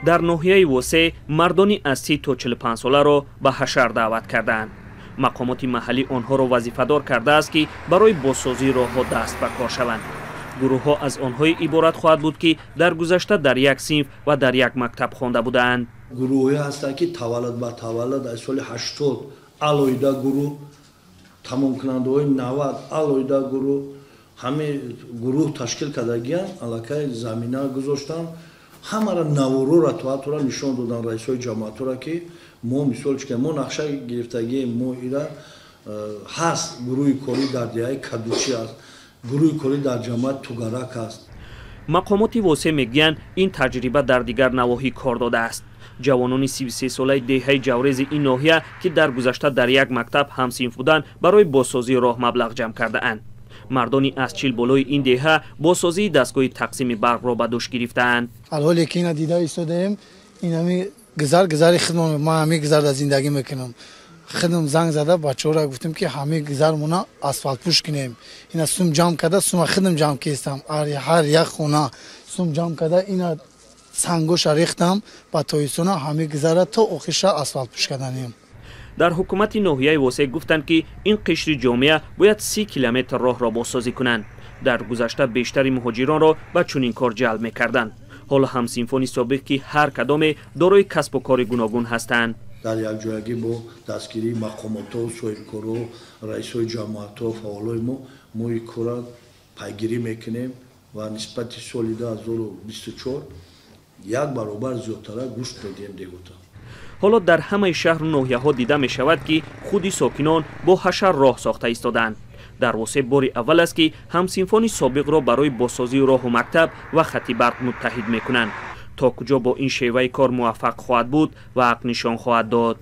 Дар ноҳияи Восе мардони аз 30 то 45 соларо ба ҳашар даъват кардаанд. Мақомоти маҳаллӣ онҳоро вазифадор кардааст, ки барои бозсозии роҳҳо даст ба кор шаванд. Гурӯҳҳо аз онҳое иборат хоҳад буд, ки дар гузашта дар як синф ва дар як мактаб хонда будаанд. Гурӯҳе ҳастанд, ки таваллуд ба таваллуд аз соли 80 алоҳида гурӯҳ, тамомкунандаҳои 90 алоҳида гурӯҳ, ҳамин гурӯҳ ташкил кардагиянд, аллакай замина гузоштанд, ҳамара наворора туатора нишон додан раисҳои ҷамоатора, ки мо мисол чӣ мо нақша гирифтагием, мо ира ҳаст гурӯҳи корӣ дар деҳаи Кадучӣ аст, гурӯҳи корӣ дар ҷамоат Тугарак аст. Мақомоти Восе мегӯянд, ин таҷриба дар дигар навоҳӣ кор додааст. Ҷавонони 33-солаи деҳаи Ҷаврези ин ноҳия, ки дар гузашта дар як мактаб ҳамсинф буданд, барои бозсозии роҳ маблағ ҷамъ кардаанд. Мардони аз 40 болои ин деҳа бозсозии дастгоҳи тақсими барқро ба дӯш гирифтаанд. Ҳоле ки ина дида истодаем, ин ҳами гузар гузари худмон, ман ҳами гузар дар зиндагӣ мекунам. Худам занг зада бачаҳоро гуфтем, ки ҳами гузармона асфалтпӯш кунем. Ина сум ҷамъ карда, сума худам ҷамъ кистам. Ҳар як хона сум ҷамъ карда, ина сангоша рехтам ба тоистона ҳами гузара то охирша асфалтпӯш карданем. Дар ҳукумати ноҳияи Восе гуфтанд, ки ин қишри ҷомеа бояд 30 километр роҳро бозсозӣ кунанд. Дар гузашта бештари муҳоҷиронро ба чунин кор ҷалб мекарданд. Ҳоло ҳамсинфони собиқ, ки ҳар кадоме дорои касбу кори гуногун ҳастанд, дар якҷоягӣ бо дастгирии мақомотҳо, соҳибкорҳо, раисҳои ҷамоатҳо, фаъолои мо ин корро пайгирӣ мекунем ва нисбати соли 2024 як баробар зиёдтара гӯшт медиҳем деҳота. Ҳоло дар ҳамаи шаҳру ноҳияҳо дида мешавад, ки худи сокинон бо ҳашар роҳ сохта истодаанд. Дар Восе бори аввал аст, ки ҳамсинфони собиқро барои бозсозии роҳу мактаб ва хати барқ муттаҳид мекунанд. То куҷо бо ин шеваи кор муваффақ хоҳад буд, вақт нишон хоҳад дод.